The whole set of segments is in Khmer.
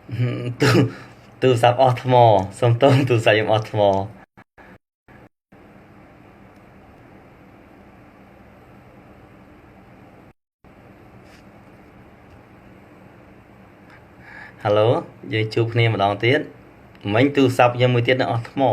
ទូទូរស័ព្ទអស់ថ្មសុំទោសទូរស័ព្ទខ្ញុំអស់ថ្មហៅឡូយើងជួបគ្នាម្ដងទៀតមិញទូរស័ព្ទខ្ញុំមួយទៀតនៅអស់ថ្ម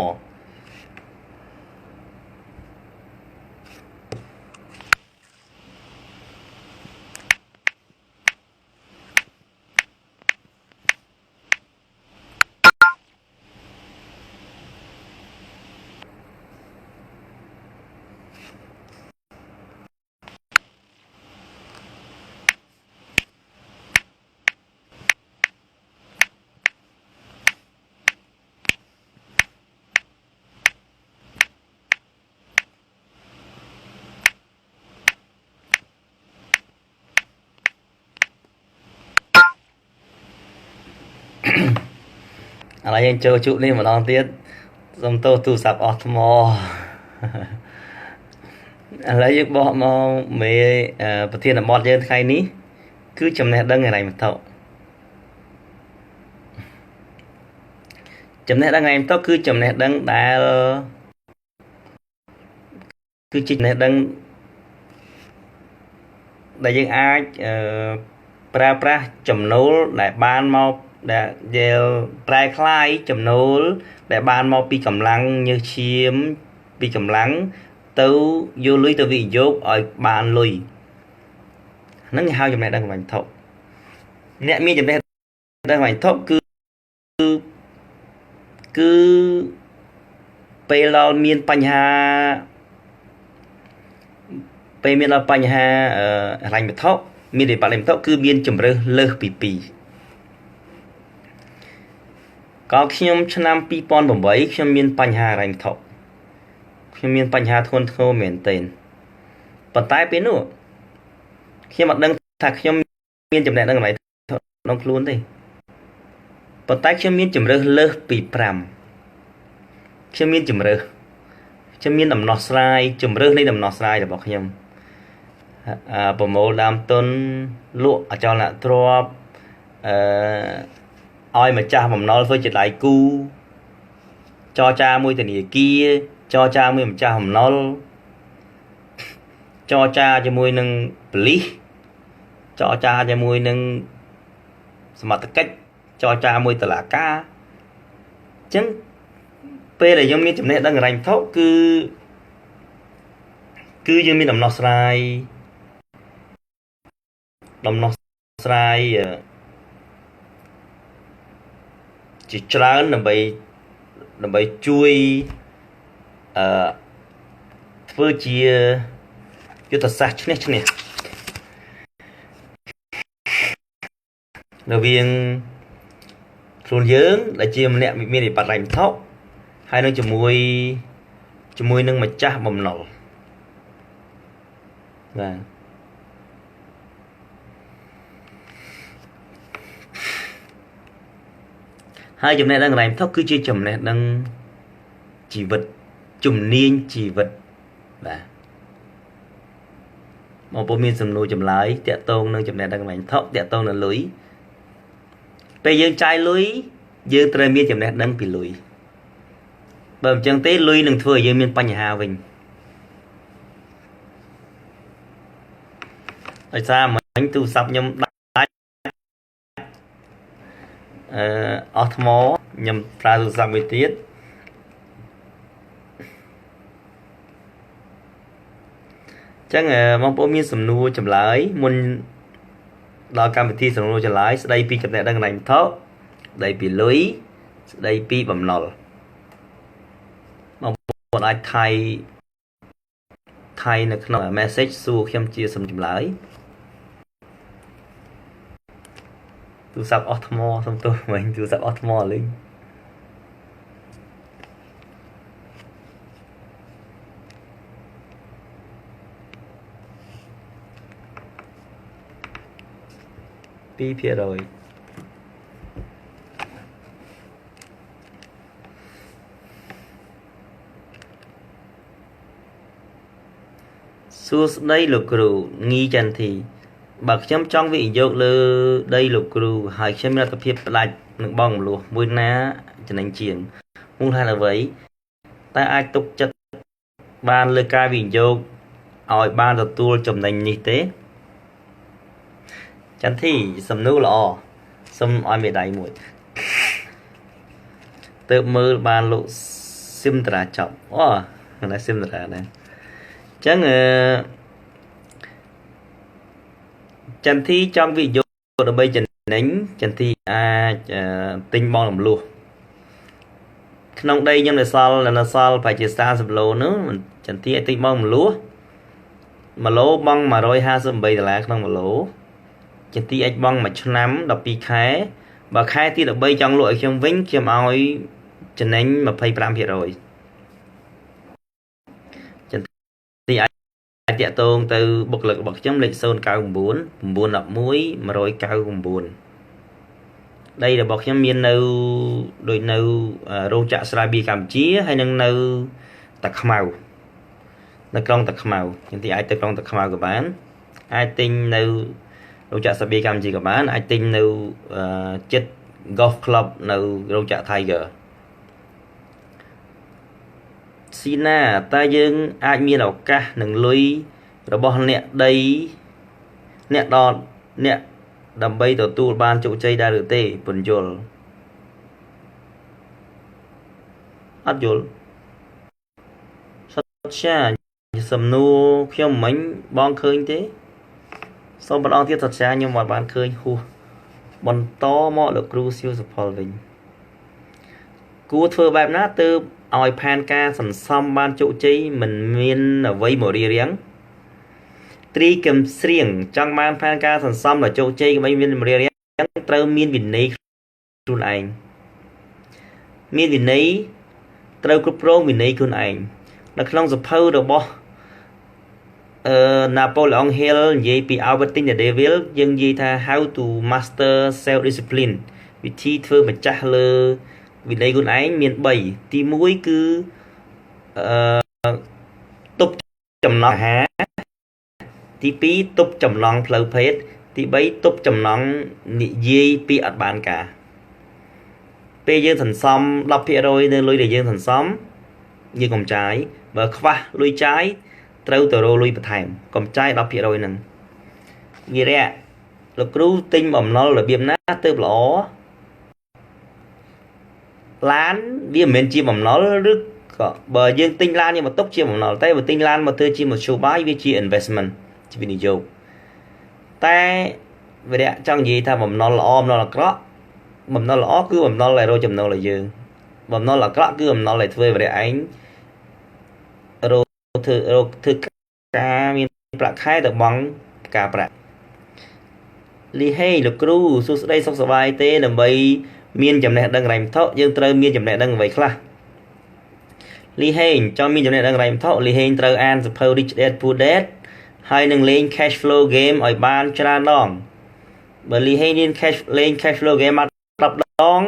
ឥឡូវយើងចូលជួបនេះម្ដងទៀតសុំទោសទូរស័ព្ទអស់ថ្មឥឡូវយើងបកមកមេប្រធានបទយើងថ្ងៃនេះគឺចំណេះដឹងហិរញ្ញវត្ថុចំណេះដឹងហិរញ្ញវត្ថុគឺចំណេះដឹងដែលគឺជាចំណេះដឹងដែលយើងអាចប្រើប្រាស់ចំណូលដែលបានមកដែលយើងប្រែក្លាយចំណូលដែលបានមកពីកម្លាំងញើសឈាមពីកម្លាំងទៅយកលុយទៅវិនិយោគឲ្យបានលុយហ្នឹងគេហៅចំណេះដឹងហិរញ្ញវត្ថុអ្នកមានចំណេះដឹងហិរញ្ញវត្ថុគឺពេលដល់មានបញ្ហាពេលមានដល់បញ្ហាហិរញ្ញវត្ថុមានវិបត្តិហិរញ្ញវត្ថុគឺមានជំរើសលើសពី2កាលខ្ញុំឆ្នាំ2008ខ្ញុំមានបញ្ហាហិរញ្ញវត្ថុខ្ញុំមានបញ្ហាធ្ងន់ធ្ងរមែនទែនប៉ុន្តែពេលនោះខ្ញុំអត់ដឹងថាខ្ញុំមានចំណេះដឹងហិរញ្ញវត្ថុក្នុងខ្លួនទេប៉ុន្តែខ្ញុំមានជំរើសលើសពី5ខ្ញុំមានជំរើសខ្ញុំមានដំណោះស្រាយជំរើសនៃដំណោះស្រាយរបស់ខ្ញុំប្រមូលដើមទុនលក់អចលនទ្រព្យឲ្យម្ចាស់បំណុលធ្វើជាដៃគូចរចាមួយធនាគារចរចាមួយម្ចាស់បំណុលចរចាជាមួយនឹងប៉ូលីសចរចាជាមួយនឹងសមត្ថកិច្ចចរចាមួយតុលាការអញ្ចឹងពេលដែលខ្ញុំមានចំណេះដឹងហិរញ្ញវត្ថុគឺយើងមានដំណោះស្រាយជាច្រើនដើម្បីជួយធ្វើជាយុទ្ធសាស្ត្រឈ្នះឈ្នះរវាងខ្លួនយើងដែលជាម្នាក់មានវិបត្តិហិរញ្ញវត្ថុហើយនឹងជាមួយនឹងម្ចាស់បំណុលបាទហើយចំណេះដឹងហិរញ្ញវត្ថុគឺជាចំណេះដឹងជីវិតជំនាញជីវិតបាទបងប្អូនមានសំណួរចម្លើយតាក់ទងនឹងចំណេះដឹងហិរញ្ញវត្ថុតាក់ទងនឹងលុយពេលយើងចាយលុយយើងត្រូវមានចំណេះដឹងពីលុយបើមិនចឹងទេលុយនឹងធ្វើឲ្យយើងមានបញ្ហាវិញដោយសារមិញទូរស័ព្ទខ្ញុំដាច់អស់ថ្មខ្ញុំប្រើទូរស័ព្ទមួយទៀតចឹងបងប្អូនមានសំណួរចម្លើយមុនដល់កម្មវិធីសំណួរចម្លើយស្ដីពីចំណេះដឹងហិរញ្ញវត្ថុស្ដីពីលុយស្ដីពីបំណុលបងប្អូនអាចថៃនៅក្នុង message សួរខ្ញុំជាសំចម្លើយទូរស័ព្ទអស់ថ្មសុំទោសមិញទូរស័ព្ទអស់ថ្មលេង2%សួស្តីលោកគ្រូងីចន្ទធី បើខ្ញុំចង់វិនិយោគលើដីលោកគ្រូហើយខ្ញុំមានលទ្ធភាពផ្ដាច់នឹងបងមលោះមួយណាចំណេញជាងមូលហេតុអ្វីតែអាចទុកចិត្តបានលើការវិនិយោគឲ្យបានទទួលចំណេញនេះទេចន្ទធីសំណួរល្អសូមឲ្យមេដៃមួយទៅមើលបានលោកស៊ីមត្រាចប់អូណាស៊ីមត្រាដែរអញ្ចឹងអឺចន្ទធីចង់វិនិយោគដើម្បីចំណេញចន្ទធីអាចទិញបងលំលោះក្នុងដីខ្ញុំនៅសល់នៅសល់ប្រហែលជា30ឡូនោះចន្ទធីអាចទិញបងលំលោះ1ឡូបង់158ដុល្លារក្នុង1ឡូចន្ទធីអាចបង់មួយឆ្នាំ12ខែបើខែទី13ចង់លក់ឲ្យខ្ញុំវិញខ្ញុំឲ្យចំណេញ25%ចន្ទធីអាចតាក់ទងទៅបុគ្គលិករបស់ខ្ញុំលេខ099 911 199ដីរបស់ខ្ញុំមាននៅដូចនៅរោងចក្រស្រាបៀរកម្ពុជាហើយនឹងនៅតាខ្មៅនៅក្រុងតាខ្មៅខ្ញុំទីអាចទៅក្រុងតាខ្មៅក៏បានអាចទិញនៅរោងចក្រស្រាបៀរកម្ពុជាក៏បានអាចទិញនៅចិត្ត Golf Club នៅរោងចក្រ Tiger ស៊ីណាតើយើងអាចមានឱកាសនឹងលុយរបស់អ្នកដីអ្នកដល់អ្នកដើម្បីទទួលបានជោគជ័យដែរឬទេពន្យល់អត់យល់សត្យាសំណួរខ្ញុំមិញបងឃើញទេសូមម្ដងទៀតសត្យាខ្ញុំអត់បានឃើញហួសបន្តមកលោកគ្រូសៀវសុផលវិញគួរធ្វើបែបណាទើបឲ្យផែនការសន្សំបានជោគជ័យមិនមានអ្វីមករារាំងត្រីកឹមស្រៀងចង់បានផែនការសន្សំដ៏ជោគជ័យកុំឲ្យមានរារាំងត្រូវមានវិន័យខ្លួនឯងមានវិន័យត្រូវគ្រប់គ្រងវិន័យខ្លួនឯងនៅក្នុងសភៅរបស់Napoleon Hill និយាយពី Outwitting the Devil យើងនិយាយថា how to master self discipline វិធីធ្វើម្ចាស់លើវិន័យខ្លួនឯងមាន3ទី1គឺអឺទប់ចំណង់អាហារទី2ទប់ចំណង់ផ្លូវភេទទី3ទប់ចំណង់និយាយពីអត់បានការពេលយើងសន្សំ10%នៅលុយដែលយើងសន្សំយើងកុំចាយបើខ្វះលុយចាយត្រូវទៅរកលុយបន្ថែមកុំចាយ10%ហ្នឹងវីរៈលោកគ្រូទិញបំណុលរបៀបណាទើបល្អឡានវាមិនមែនជាបំណុលឬក៏បើយើងទិញឡានយកមកទុកជាបំណុលតែបើទិញឡានមកធ្វើជាមធ្យោបាយវាជា investment ជាវិនិយោគតែវីរៈចង់និយាយថាបំណុលល្អបំណុលអាក្រក់បំណុលល្អគឺបំណុលដែលរកចំណូលឲ្យយើងបំណុលអាក្រក់គឺបំណុលដែលធ្វើវីរៈឯងរកធ្វើរកធ្វើការមានប្រាក់ខែទៅបង់ការប្រាក់លីហេលោកគ្រូសួស្តីសុខសប្បាយទេដើម្បីមានចំណេះដឹងហិរញ្ញវត្ថុយើងត្រូវមានចំណេះដឹងអ្វីខ្លះលីហេងចង់មានចំណេះដឹងហិរញ្ញវត្ថុលីហេងត្រូវអានសភៅ Rich Dad Poor Dad ហើយនឹងលេង cash flow game ឲ្យបានច្រើនដងបើលីហេងរៀន cash លេង cash flow game មក10ដង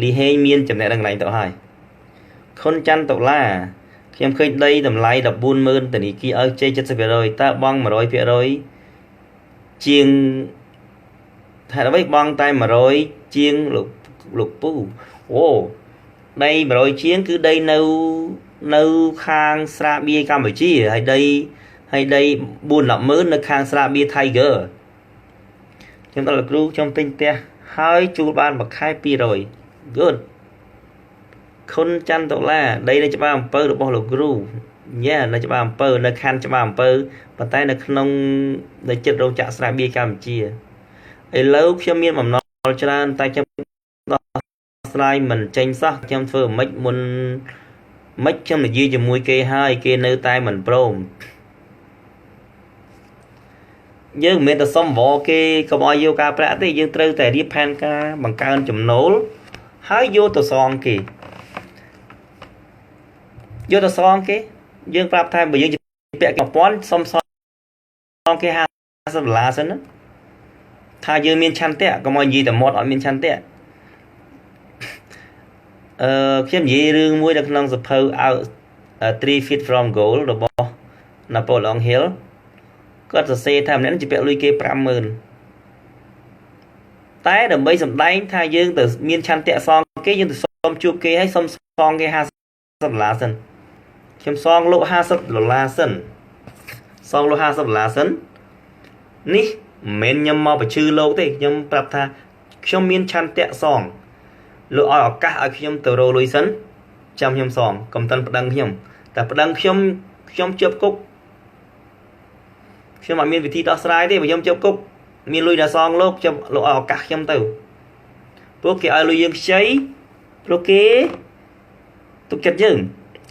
លីហេងមានចំណេះដឹងហិរញ្ញវត្ថុហើយខុនច័ន្ទតុលាខ្ញុំឃើញដីតម្លៃ140,000ធនាគារឲ្យជ័យ70%តើបង់100%ជាងហេតុអ្វីបង់តែ100ជាងលោកលោកពូអូដី100ជាងគឺដីនៅនៅខាងស្រាបៀរកម្ពុជាហើយដីហើយដី4 10,000នៅខាងស្រាបៀរ Tiger ខ្ញុំដល់លោកគ្រូខ្ញុំទិញផ្ទះហើយជួលបានមួយខែ200 good ខុនច័ន្ទតុលាដីនៅច្បារអំពៅរបស់លោកគ្រូញ៉ែនៅច្បារអំពៅនៅខណ្ឌច្បារអំពៅប៉ុន្តែនៅក្នុងនៅចិត្តរោងចក្រស្រាបៀរកម្ពុជាឥឡូវខ្ញុំមានបំណុលច្រើនតែខ្ញុំដោះស្រាយមិនចេញសោះខ្ញុំធ្វើមិនមុនមិនខ្ញុំនិយាយជាមួយគេហើយគេនៅតែមិនព្រមយើងមិនមែនតែសុំវគេកុំឲ្យយកការប្រាក់ទេយើងត្រូវតែរៀបផែនការបង្កើនចំណូលហើយយកទៅសងគេយកទៅសងគេយើងប្រាប់ថាបើយើងពាក់1000សុំសងគេ50ដុល្លារសិនណាថាយើងមានឆន្ទៈកុំឲ្យនិយាយតែមាត់អត់មានឆន្ទៈអឺខ្ញុំនិយាយរឿងមួយនៅក្នុងសភៅ out 3 feet from goal របស់ Napoleon Hill គាត់សរសេរថាម្នាក់នឹងជាពាក់លុយគេ50000តែដើម្បីសម្ដែងថាយើងទៅមានឆន្ទៈសងគេយើងទៅសុំជួបគេហើយសុំសងគេ50ដុល្លារសិនខ្ញុំសងលោក50ដុល្លារសិនសងលោក50ដុល្លារសិននេះមិនមែនខ្ញុំមកបញ្ឈឺលោកទេខ្ញុំប្រាប់ថាខ្ញុំមានឆន្ទៈសងលោកឲ្យឱកាសឲ្យខ្ញុំទៅរកលុយសិនចាំខ្ញុំសងកុំតិនប្តឹងខ្ញុំតែប្តឹងខ្ញុំខ្ញុំជាប់គុកខ្ញុំអត់មានវិធីដោះស្រាយទេបើខ្ញុំជាប់គុកមានលុយដល់សងលោកខ្ញុំលោកឲ្យឱកាសខ្ញុំទៅព្រោះគេឲ្យលុយយើងខ្ចីព្រោះគេទុកចិត្តយើង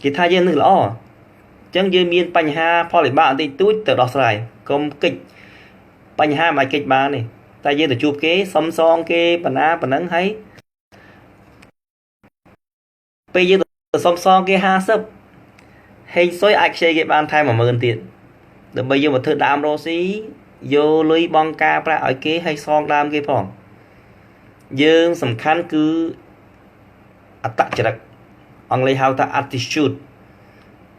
គេថាយើងនឹងល្អអញ្ចឹងយើងមានបញ្ហាផលវិបាកបន្តិចតួចទៅដោះស្រាយកុំកិច្ចបញ្ហាមិនអាចកិច្ចបានទេតែយើងទៅជួបគេសុំសងគេបណ្ណាប៉ុណ្ណឹងហើយពេលយើងទៅសុំសងគេ50ហេងសុយអាចខ្ចីគេបានថែម10000ទៀតដើម្បីយើងមកធ្វើដើមរស់ស៊ីយកលុយបង់ការប្រាក់ឲ្យគេហើយសងដើមគេផងយើងសំខាន់គឺអត្តចរិតអង់គ្លេសហៅថា attitude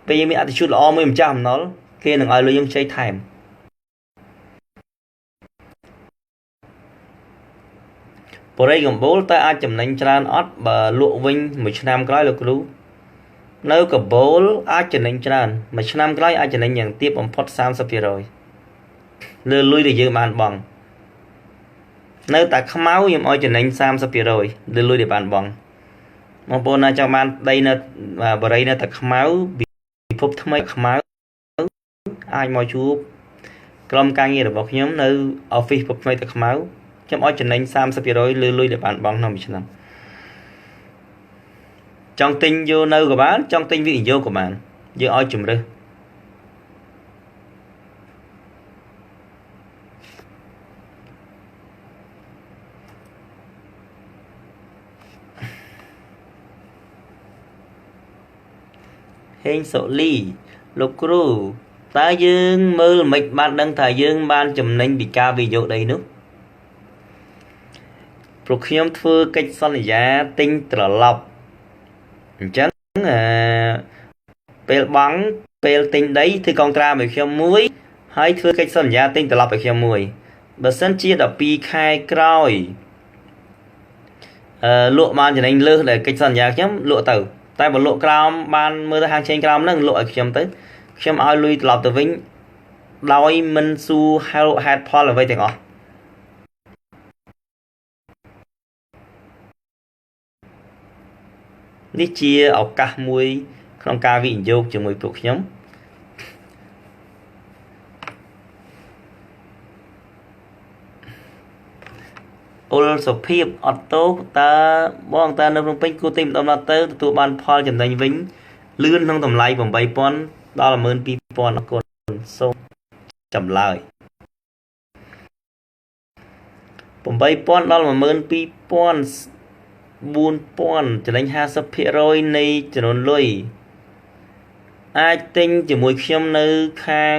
ពេលយើងមាន attitude ល្អមួយម្ចាស់អំណុលគេនឹងឲ្យលុយយើងខ្ចីថែមបរិយកំបូលតើអាចចំណេញច្រើនអត់បើលក់វិញមួយឆ្នាំក្រោយលោកគ្រូនៅកបូលអាចចំណេញច្រើនមួយឆ្នាំក្រោយអាចចំណេញយ៉ាងទាបបំផុត30%លើលុយដែលយើងបានបង់នៅតែខ្មៅខ្ញុំឲ្យចំណេញ30%លើលុយដែលបានបង់បងប្អូនណាចង់បានដីនៅបរិយនៅតែខ្មៅពិភពថ្មីខ្មៅអាចមកជួបក្រុមការងាររបស់ខ្ញុំនៅ office ពិភពថ្មីតែខ្មៅខ្ញុំឲ្យចំណេញ30%លើលុយដែលបានបង់ក្នុងមួយឆ្នាំចង់ទិញយកនៅក៏បានចង់ទិញវិនិយោគក៏បានយើងឲ្យជំរើសហេងសូលីលោកគ្រូតើយើងមើលមិនបានដឹងថាយើងបានចំណេញពីការវិនិយោគដីនោះព្រោះខ្ញុំធ្វើកិច្ចសន្យាទិញត្រឡប់អញ្ចឹងពេលបង់ពេលទិញដីធ្វើកងត្រាឲ្យខ្ញុំមួយហើយធ្វើកិច្ចសន្យាទិញត្រឡប់ឲ្យខ្ញុំមួយបើសិនជា12ខែក្រោយលក់បានចំណេញលើសដែលកិច្ចសន្យាខ្ញុំលក់ទៅតែបើលក់ក្រោមបានមើលទៅហាងឆេងក្រោមហ្នឹងលក់ឲ្យខ្ញុំទៅខ្ញុំឲ្យលុយត្រឡប់ទៅវិញដោយមិនសួរហេតុផលអ្វីទាំងអស់នេះជាឱកាសមួយក្នុងការវិនិយោគជាមួយពួកខ្ញុំអុលសុភាពអត់ទោសតើបងតើនៅភ្នំពេញគួរទិញម្ដុំណាទៅទទួលបានផលចំណេញវិញលឿនក្នុងតម្លៃ8000ដល់12000អរគុណសូមចម្លើយ8000ដល់12000 4000ចំណេញ50%នៃចំនួនលុយអាចទិញជាមួយខ្ញុំនៅខាង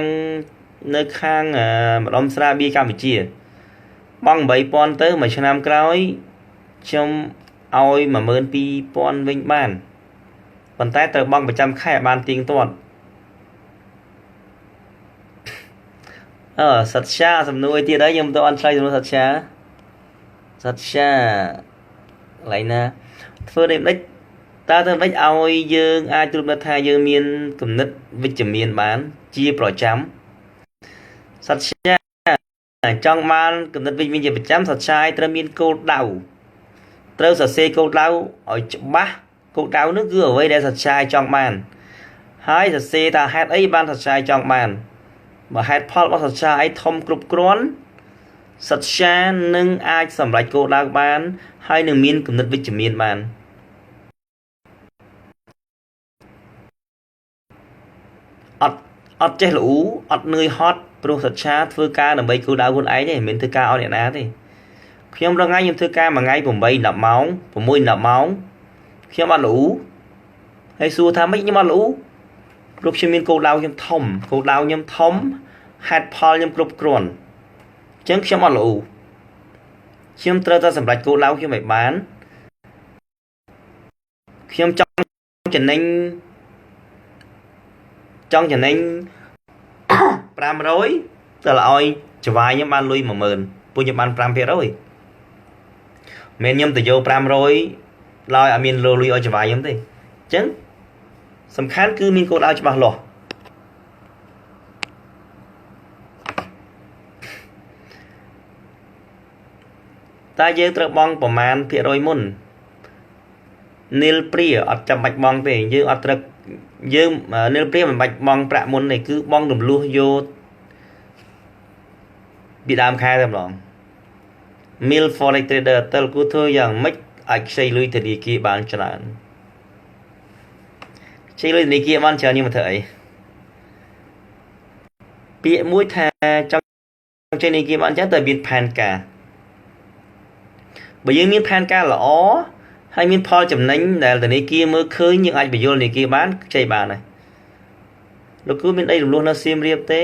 ម្ដុំស្រាបៀរកម្ពុជាបង់8000ទៅមួយឆ្នាំក្រោយខ្ញុំឲ្យ12000វិញបានប៉ុន្តែត្រូវបង់ប្រចាំខែបានទៀងទាត់សត្យាសំណួរទៀតហើយខ្ញុំទៅអត់ឆ្លើយសំណួរសត្យាសត្យាកន្លែងណាធ្វើដូចម្ដេចតើធ្វើម៉េចឲ្យយើងអាចត្រួតពិនិត្យថាយើងមានគំនិតវិជ្ជមានបានជាប្រចាំសត្យាចង់បានគំនិតវិជ្ជមានជាប្រចាំសត្យាត្រូវមានគោលដៅត្រូវសរសេរគោលដៅឲ្យច្បាស់គោលដៅនោះគឺអ្វីដែលសត្យាចង់បានហើយសរសេរថាហេតុអីបានសត្យាចង់បានបើហេតុផលរបស់សត្យាធំគ្រប់គ្រាន់សត្យានឹងអាចសម្រេចគោលដៅបានហើយនឹងមានគំនិតវិជ្ជមានបានអត់ចេះល្អូអត់នឿយហត់ព្រោះសត្យាធ្វើការដើម្បីគោលដៅខ្លួនឯងទេមិនមែនធ្វើការឲ្យអ្នកណាទេខ្ញុំរាល់ថ្ងៃខ្ញុំធ្វើការមួយថ្ងៃ8 10ម៉ោង6 10ម៉ោងខ្ញុំអត់ល្អូហើយសួរថាម៉េចខ្ញុំអត់ល្អូព្រោះខ្ញុំមានគោលដៅខ្ញុំធំគោលដៅខ្ញុំធំហេតុផលខ្ញុំគ្រប់គ្រាន់អញ្ចឹងខ្ញុំអត់ល្អូខ្ញុំត្រូវតែសម្រេចគោលដៅខ្ញុំឲ្យបានខ្ញុំចង់ចំណេញ500 ទៅឲ្យចវាយខ្ញុំបានលុយ10000ពួកខ្ញុំបាន5%មិនខ្ញុំទៅយក500ឡើយអត់មានលុយឲ្យចវាយខ្ញុំទេអញ្ចឹងសំខាន់គឺមានគោលដៅច្បាស់លាស់តើយើងត្រូវបង់ប្រមាណភាគរយមុននីលព្រាអត់ចាំបាច់បង់ទេយើងអត់ត្រូវយើងនីលព្រាមិនបាច់បង់ប្រាក់មុនទេគឺបង់រំលោះយកពីដើមខែតែម្ដង Mill Forex Trader តើគួរធ្វើយ៉ាងម៉េចអាចខ្ចីលុយធនាគារបានច្រើនខ្ចីលុយធនាគារបានច្រើនយើងមកធ្វើអីពាក្យមួយថាចង់ខ្ចីធនាគារបានច្រើនតែមានផែនការបើយើងមានផែនការល្អហើយមានផលចំណេញដែលធនាគារមើលឃើញយើងអាចបញ្យល់ធនាគារបានខ្ចីបានហើយលោកគ្រូមានដីរំលោះនៅសៀមរាបទេ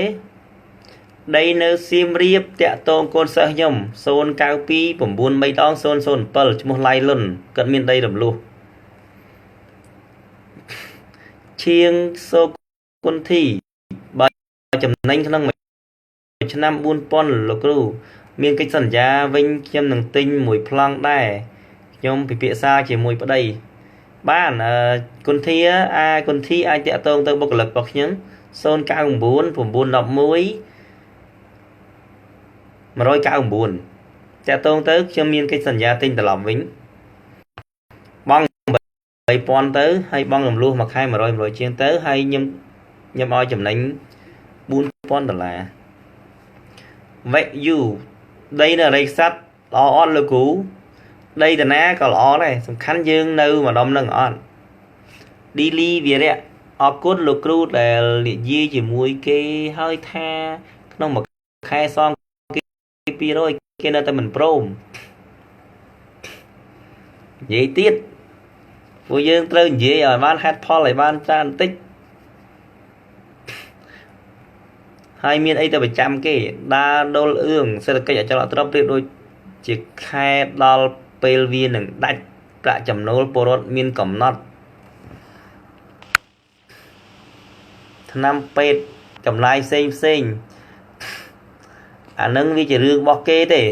ដីនៅសៀមរាបតាក់ទងកូនសិស្សខ្ញុំ092 93ដង007ឈ្មោះឡៃលុនគាត់មានដីរំលោះឈៀងសូគុនធីបើចំណេញក្នុងមួយឆ្នាំ4000លោកគ្រូមានកិច្ចសន្យាវិញខ្ញុំនឹងទិញមួយប្លង់ដែរខ្ញុំពិភាក្សាជាមួយប្តីបានគុនធាអាគុនធីអាចតាក់ទងទៅបុគ្គលិករបស់ខ្ញុំ099 911 199តាក់ទងទៅខ្ញុំមានកិច្ចសន្យាទិញត្រឡប់វិញបង់3000ទៅហើយបង់រំលោះមួយខែ100 100ជាងទៅហើយខ្ញុំឲ្យចំណេញ4000ដុល្លារ value ដីនៅអរិយស័ព្ទល្អអត់លោកគ្រូដីតាណាក៏ល្អដែរសំខាន់យើងនៅម្ដុំនឹងអត់ឌីលីវីរៈអរគុណលោកគ្រូដែលនិយាយជាមួយគេហើយថាក្នុងមួយខែសងគេ200គេនៅតែមិនព្រមនិយាយទៀតពួកយើងត្រូវនិយាយឲ្យបានហេតុផលឲ្យបានច្រើនបន្តិចហើយមានអីទៅប្រចាំគេដើរដុលអឿងសេដ្ឋកិច្ចអចលនទ្រព្យប្រៀបដូចជាខែដល់ពេលវានឹងដាច់ប្រាក់ចំណូលពលរដ្ឋមានកំណត់ថ្នាំពេទ្យចម្លាយផ្សេងផ្សេងអានឹងវាជារឿងរបស់គេទេ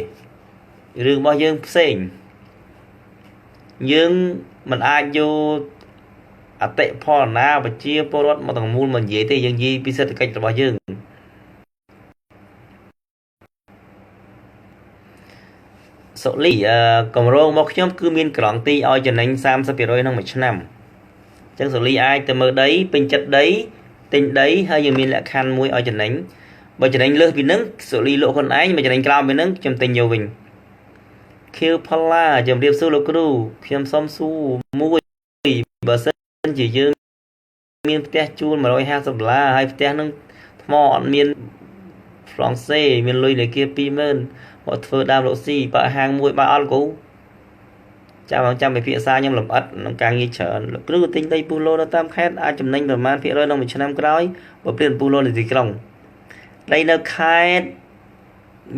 រឿងរបស់យើងផ្សេងយើងមិនអាចយកអតិផរណាប្រជាពលរដ្ឋមកទាំងមូលមកនិយាយទេយើងនិយាយពីសេដ្ឋកិច្ចរបស់យើងសុលីកម្រងរបស់ខ្ញុំគឺមានក្រងទីឲ្យចំណេញ30%ក្នុងមួយឆ្នាំអញ្ចឹងសុលីអាចទៅមើលដីពេញចិត្តដីទិញដីហើយយើងមានលក្ខខណ្ឌមួយឲ្យចំណេញបើចំណេញលើសពីនឹងសុលីលក់ខ្លួនឯងបើចំណេញក្រោមពីនឹងខ្ញុំទិញយកវិញខៀវផល្លាជំរាបសួរលោកគ្រូខ្ញុំសុំសួរមួយបើសិនជាយើងមានផ្ទះជួល150ដុល្លារហើយផ្ទះនឹងថ្មអត់មានហ្វ្រង់សេមានលុយលេខ20000មកធ្វើដើមរកស៊ីបើហាងមួយបើអត់គ្រូចាំពិភាក្សាខ្ញុំលម្អិតក្នុងការងារច្រើនលោកគ្រូទិញដីពុះឡូនៅតាមខេត្តអាចចំណេញប្រមាណភាគរយក្នុងមួយឆ្នាំក្រោយបើព្រៀនពុះឡូនៅទីក្រុងដីនៅខេត្ត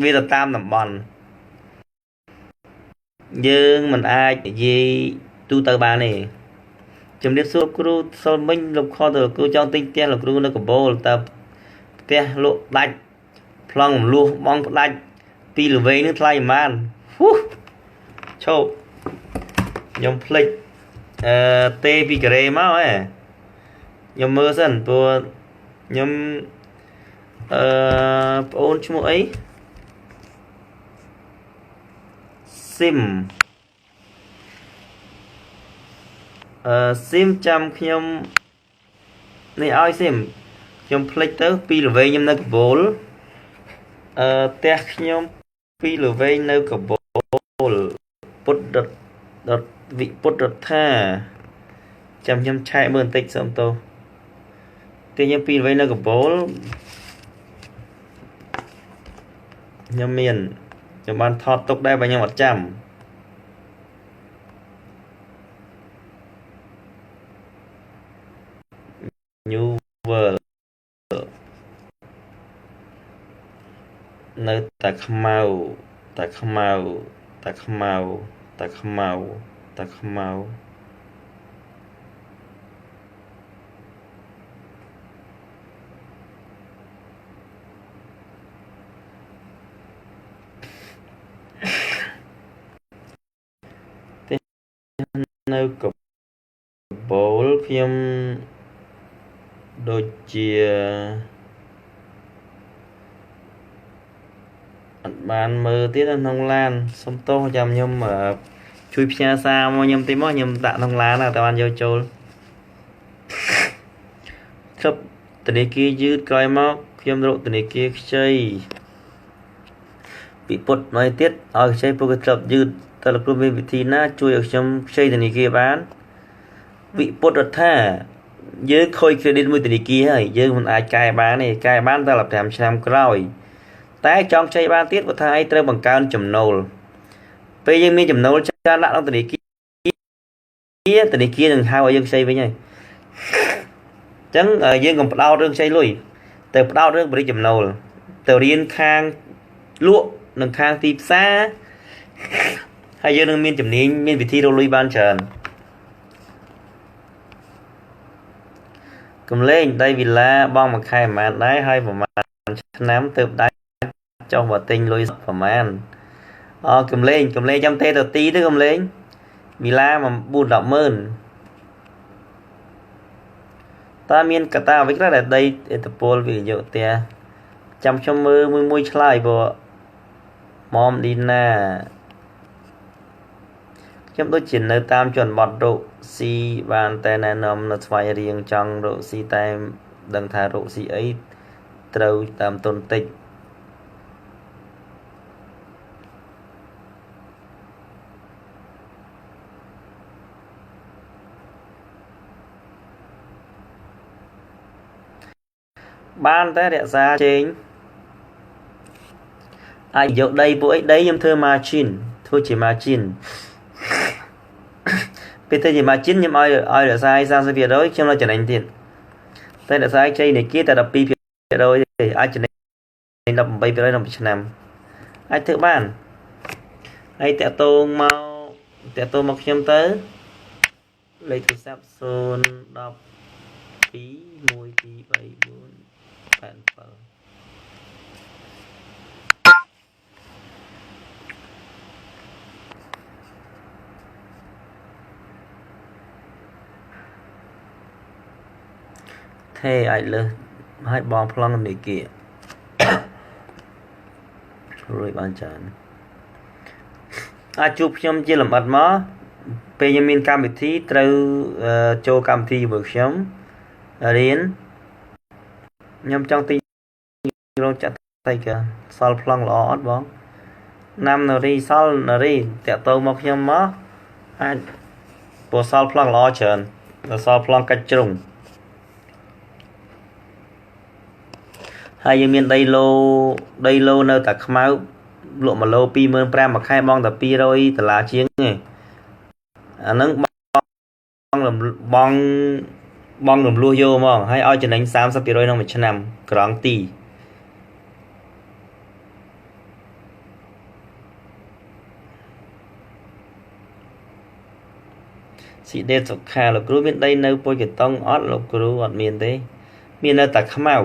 វាទៅតាមតំបន់យើងមិនអាចនិយាយទូទៅបានទេជំរាបសួរគ្រូសិលមិញលោកខទៅគ្រូចង់ទិញផ្ទះលោកគ្រូនៅកបូលតើផ្ទះលក់ដាច់ប្លង់រំលោះបងផ្ដាច់ពីល្វែងនឹងថ្លៃប្រហែលហ៊ូឈប់ខ្ញុំភ្លេចទេពីកូរ៉េមកហ៎ខ្ញុំមើលសិនព្រោះខ្ញុំប្អូនឈ្មោះអីស៊ីមស៊ីមចាំខ្ញុំនេះឲ្យស៊ីមខ្ញុំភ្លេចទៅពីល្វែងខ្ញុំនៅកបូលផ្ទះខ្ញុំពីល្វែងនៅកបូលពុទ្ធវិពុទ្ធរដ្ឋាចាំខ្ញុំឆែកមើលបន្តិចសូមទោសផ្ទះខ្ញុំពីល្វែងនៅកបូលខ្ញុំមានខ្ញុំបានថតទុកដែរបើខ្ញុំអត់ចាំ New World នៅតាខ្មៅតាខ្មៅតាខ្មៅតាខ្មៅតាខ្មៅ នៅកបូលខ្ញុំដូចជាអត់បានមើលទៀតក្នុងឡានសុំទោសចាំខ្ញុំជួយផ្ញើសារមកខ្ញុំតិចមកខ្ញុំដាក់ក្នុងឡានតែបានយកចូលជប់ធនាគារយឺតក្រោយមកខ្ញុំរកធនាគារខ្ចីពិពុតមកទៀតឲ្យខ្ចីពួកគេធ្លាប់យឺតតើលោកគ្រូមានវិធីណាជួយឲ្យខ្ញុំខ្ចីធនាគារបានវិពុតរដ្ឋាយើងខូច credit មួយធនាគារហើយយើងមិនអាចកែបានទេកែបានតែ15ឆ្នាំក្រោយតែចង់ខ្ចីបានទៀតគាត់ថាឯងត្រូវបង្កើនចំណូលពេលយើងមានចំណូលច្រើនដាក់ក្នុងធនាគារធនាគារនឹងហៅឲ្យយើងខ្ចីវិញហើយអញ្ចឹងយើងកុំផ្ដោតរឿងខ្ចីលុយទៅផ្ដោតរឿងបរិចំណូលទៅរៀនខាងលក់និងខាងទីផ្សារហើយយើងនឹងមានជំនាញមានវិធីរកលុយបានច្រើនកំលែងដីវិឡាបងមួយខែប្រហែលដែរហើយប្រហែលឆ្នាំទៅដាច់ចុះមកទិញលុយប្រហែលអកំលែងចាំទេទៅទីទៅកំលែងវិឡា4 10ម៉ឺនតើមានកត្តាអ្វីខ្លះដែលដីឥទ្ធិពលវិនិយោគផ្ទះចាំខ្ញុំមើលមួយឆ្លើយព្រោះមុំឌីណាខ្ញុំដូចជានៅតាមជនបទរកស៊ីបានតែណែនាំនៅស្វ័យរៀងចង់រកស៊ីតែដឹងថារកស៊ីអីត្រូវតាមទុនតិចបានតែរក្សាជេងអាចយកដីពួកអីដីខ្ញុំធ្វើ margin ធ្វើជា margin ពេលធ្វើជា margin ខ្ញុំឲ្យរក្សា30%ខ្ញុំនៅចំណេញទៀតតែរក្សាជ័យនៃគេតែ12%ទេអាចចំណេញ18%ក្នុងមួយឆ្នាំអាចធ្វើបានហើយតាក់ទងមកខ្ញុំទៅលេខទូរស័ព្ទ0 12 1 2 3 4 8 7ថេអាចលើសឲ្យបងប្លង់ធនាគាររួចបានច្រើនអាចជួបខ្ញុំជាលម្អិតមកពេលខ្ញុំមានកម្មវិធីត្រូវចូលកម្មវិធីជាមួយខ្ញុំរៀនខ្ញុំចង់ទិញរោងចក្រតៃកាសល់ប្លង់ល្អអត់បងណាំនារីសល់នារីតាក់ទងមកខ្ញុំមកអាចព្រោះសល់ប្លង់ល្អច្រើនដល់សល់ប្លង់កាច់ជ្រុងហើយយើងមានដីឡូនៅតែខ្មៅលក់1ឡូ25000មួយខែបងតែ200ដុល្លារជាងទេអាហ្នឹងបងរំលោះយកហ្មងហើយឲ្យចំណេញ30%ក្នុងមួយឆ្នាំក្រងទីស៊ីដេតសុខាលោកគ្រូមានដីនៅពុយកតុងអត់លោកគ្រូអត់មានទេមាននៅតែខ្មៅ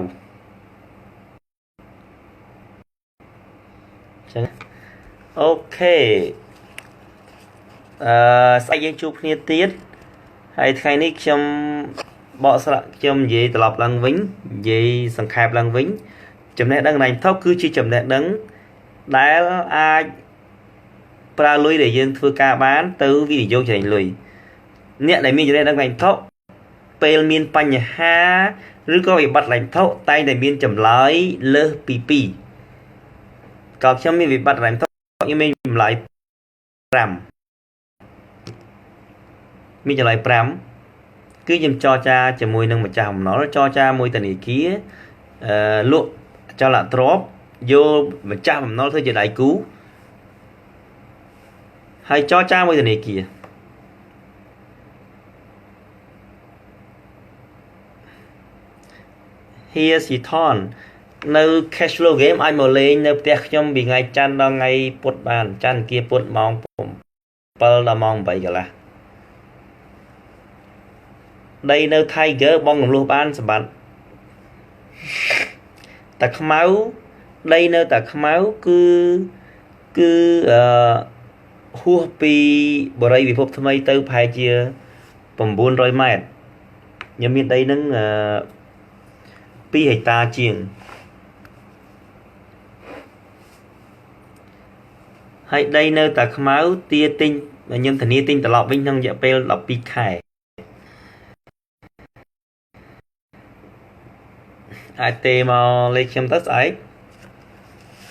ចឹងអូខេស្អែកយើងជួបគ្នាទៀតហើយថ្ងៃនេះខ្ញុំបកស្រាយខ្ញុំនិយាយត្រឡប់ឡើងវិញនិយាយសង្ខេបឡើងវិញចំណេះដឹងណៃថុកគឺជាចំណេះដឹងដែលអាចប្រើលុយដែលយើងធ្វើការបានទៅវិនិយោគចំណេញលុយអ្នកដែលមានចំណេះដឹងណៃថុកពេលមានបញ្ហាឬក៏វិបត្តិណៃថុកតែងតែមានចម្លើយលើសពី2ក៏ខ្ញុំមានវិបត្តិណៃថុកខ្ញុំមានចម្លើយ5មានចម្លើយ5គឺខ្ញុំចរចាជាមួយនឹងម្ចាស់បំណុលចរចាមួយធនាគារលក់ចលទ្រព្យយកម្ចាស់បំណុលធ្វើជាដៃគូហើយចរចាមួយធនាគារហៀស៊ីថននៅ cash flow game អាចមកលេងនៅផ្ទះខ្ញុំពីថ្ងៃច័ន្ទដល់ថ្ងៃពុធបានច័ន្ទអង្គារពុធម៉ោង7ដល់ម៉ោង8កន្លះដីនៅ Tiger បងរំលោះបានសម្បត្តិតែខ្មៅដីនៅតែខ្មៅគឺ ហួសពីបរិយពិភពថ្មីទៅប្រហែលជា900ម៉ែត្រខ្ញុំមានដីនឹង2ហិកតាជាងហើយដីនៅតាខ្មៅទាទិញខ្ញុំធានាទិញត្រឡប់វិញក្នុងរយៈពេល12ខែអាចទេមកលេខខ្ញុំទៅស្អែក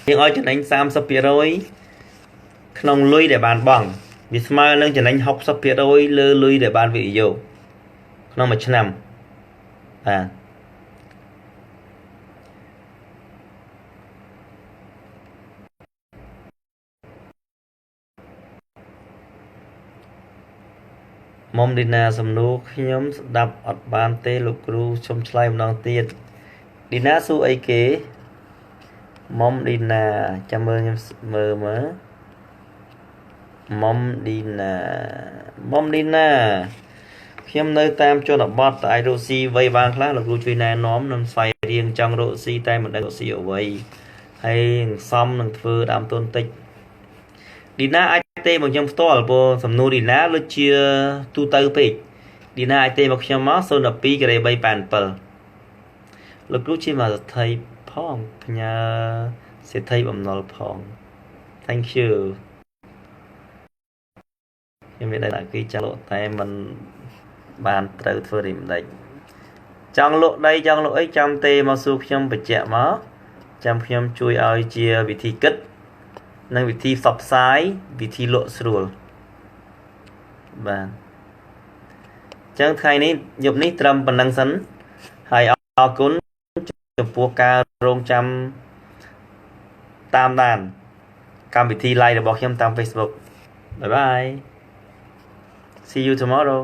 យើងឲ្យចំណេញ30%ក្នុងលុយដែលបានបង់វាស្មើនឹងចំណេញ60%លើលុយដែលបានវិនិយោគក្នុងមួយឆ្នាំបាទមុំឌីណាសំណួរខ្ញុំស្ដាប់អត់បានទេលោកគ្រូខ្ញុំឆ្លើយម្ដងទៀតឌីណាសួរអីគេមុំឌីណាចាំមើលខ្ញុំមើលមើលមុំឌីណាមុំឌីណាខ្ញុំនៅតាមជនបទតែអាចរកស៊ីអ្វីបានខ្លះលោកគ្រូជួយណែនាំនឹងស្វែងរៀងចង់រកស៊ីតែមិនដឹងរកស៊ីអ្វីហើយសំនឹងធ្វើដើមទុនតិចឌីណាអាចទេមកខ្ញុំផ្ទាល់ព្រោះសំណួរឌីណាដូចជាទូទៅពេកឌីណាអាចទេមកខ្ញុំមក012ការ៉េ387លោកគ្រូជាមហាសេដ្ឋីផងផ្ញើសេដ្ឋីបំណុលផង Thank you ខ្ញុំមានតែគេចាក់លក់តែមិនបានត្រូវធ្វើរីមិនដេចចង់លក់ដីចង់លក់អីចាំទេមកសួរខ្ញុំបញ្ជាក់មកចាំខ្ញុំជួយឲ្យជាវិធីគិតនិងវិធីផ្សព្វផ្សាយវិធីលក់ស្រួលបាទអញ្ចឹងថ្ងៃនេះយប់នេះត្រឹមប៉ុណ្្នឹងសិនហើយអរគុណចំពោះការរងចាំតាមដានកម្មវិធី live របស់ខ្ញុំតាម Facebook. Bye bye, see you tomorrow.